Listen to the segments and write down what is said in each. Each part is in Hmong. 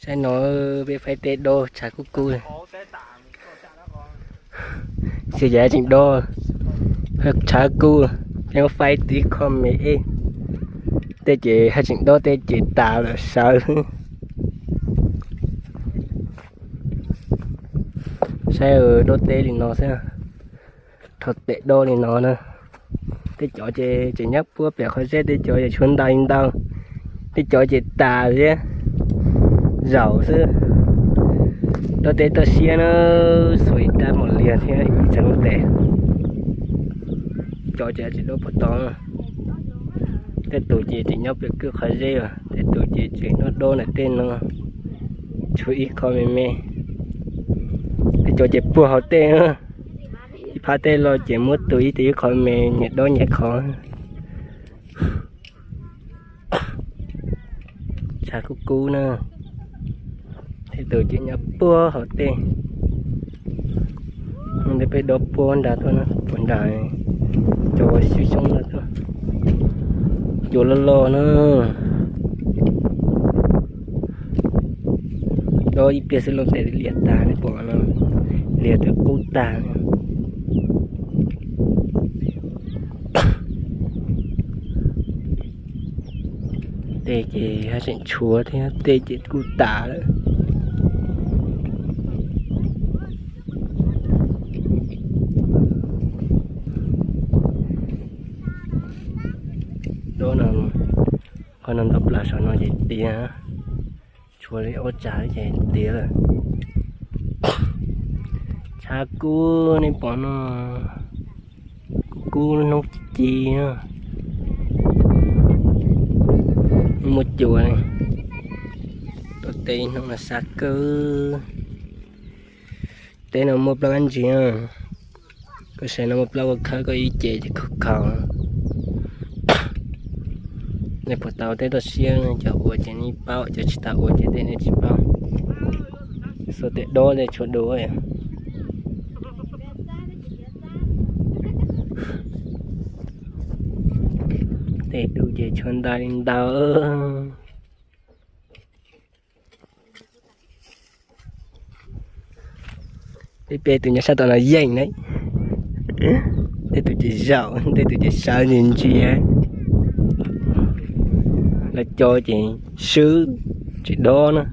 Saib no, peb faib teb dob tshav kub kub. Xyov yog tseem dob, tshav kub, peb faib tib qho me ej. Tej ces haj tseem dob, tej ces tas lawm sawv. Saib dob teb li no xwb, rho tes dob li no na. Tej cov ces tseem nyob puag pem qhov zeb, tej cov ces tshuav ntau li ntau, tej cov ces tas thiab zaum xwb. Dob teb toj siab na, xuas ib rab mos liag thiab ib txhais lub tes. Cov ces tseem dob puag tod, tej tus ces tseem nyob pem kwj qhov zeb, tej tus ces tseem dob dob ntawm tej no, tshuav ib qho me me. Tej cov ces puag hauv tej, ib phab tej los ces muab tu ib tug ib qho me, nyias dob nyias qhov. Tshav kub kub na, tej tus ces nyob puag hauv tej. Hnub no peb dob puag nrad tuaj na, puag nrad cov xyoob xyoob no tuaj. Cua loj loj na. Dob ib pliag xwb lub tes liam tag, nej pom no, liam twb qub tag. Tej ces haj tseem tshuav thiab, tej ces kuj tas lawm. Dob no, qhov no ntau plaws, saum no ces tiav, tshuav li ob tsag ces tiav lawm. Tshav kub, nej pom no, kub kub hnub ci ci, muaj cua. Tuaj teb ib hnub no sab kawg. Teb no muaj plaub kab ntsig, koj saib no muaj plaub kab khawb, koj ib ce ces khaus khaus. Nej puas tau teb toj siab, cov ua ces nej paub, cov tsis tau ua ces tej nej tsis paub. Xuas tes dob tej tshuav dua. Tej tus ces tshuav ntau li ntau. Peb peb tus nyob sab tom no yeej na. Tej tus ces zaum, tej tus ces sawv ntsia ntsia. Lawv cov ces swb tsis dob na.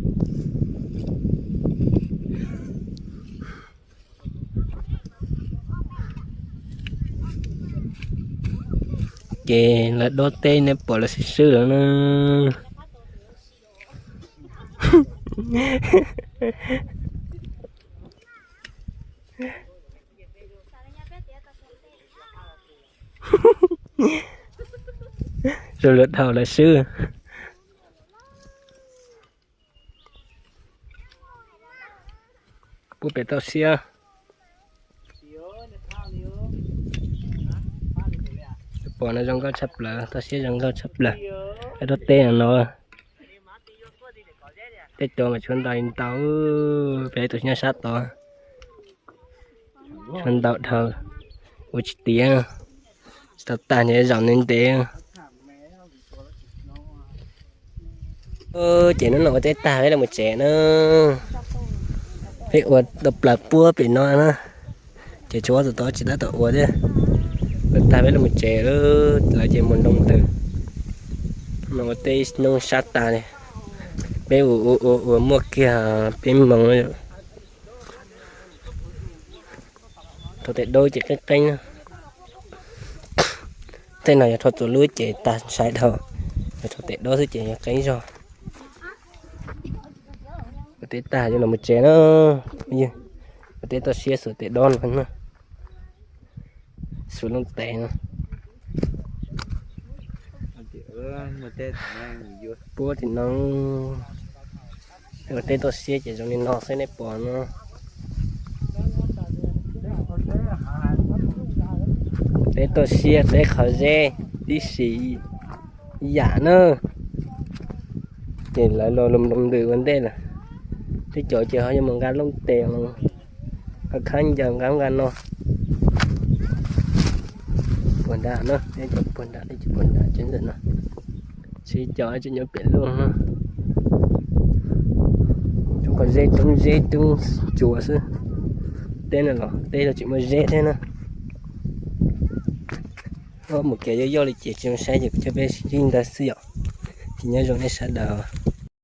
Ces lawv dob teb nej pom lawv swb swb lawm na. Zoo lawv dhau lawv swb. Puag pem toj siab. Pom no zoo nkauj tshaj plaws, toj siab zoo nkauj tshaj plaws. Dob teb no, tej cov mas tshuav ntau li ntau, peb tus nyob sab tod. Tshuav ntau dhau, ua tsis tiav, tsis tau tag nrho, zaum ntev ntev. Ces hnub no ua teb tag peb los mus tsev na. Peb ua tau plaws puag pem no na, ces tshuav ob tug tod tsis tab tom ua thiab. Ua tag peb los mus tsev, lawv ces mus nroo ntws. Hnub no ua teb hnub sab tag li, peb ua ua ua ua muaj kiag peb moos. Rho tes dob ces qeeb qeeb na. Tej no yog rho txhua lub ces tag ntshai dhau, yog rho tes dob xwb ces yog qeeb zog. Ua teb tag yuav los mus tsev na. Ua teb toj siab xuas tes dob no na, xuas lub tes no. Puag tim no, ua teb toj siab ces zoo li no xwb nej pom no. Teb toj siab teb qhov zeb tib si yam na. Ces lawv los nroo ntws ua ntej lawm. Tej cov ces ho yuav mus nqa looj tes, nqa khab ncaws nqa nqa no. Puag nram no, tej cov puag nram, tej cov puag nram tsev ntawm no. Tsis cov tseem nyob pem luaj no. Zeb roob zeb roob tsuas xwb. Teb no los teb los tseem muaj zeb thiab na. Mus kev yoj yoj li ces tsis zoo saib ces kuv coj peb ncig ntawd xwb yom. Ces nyob zoo nej sawv daws.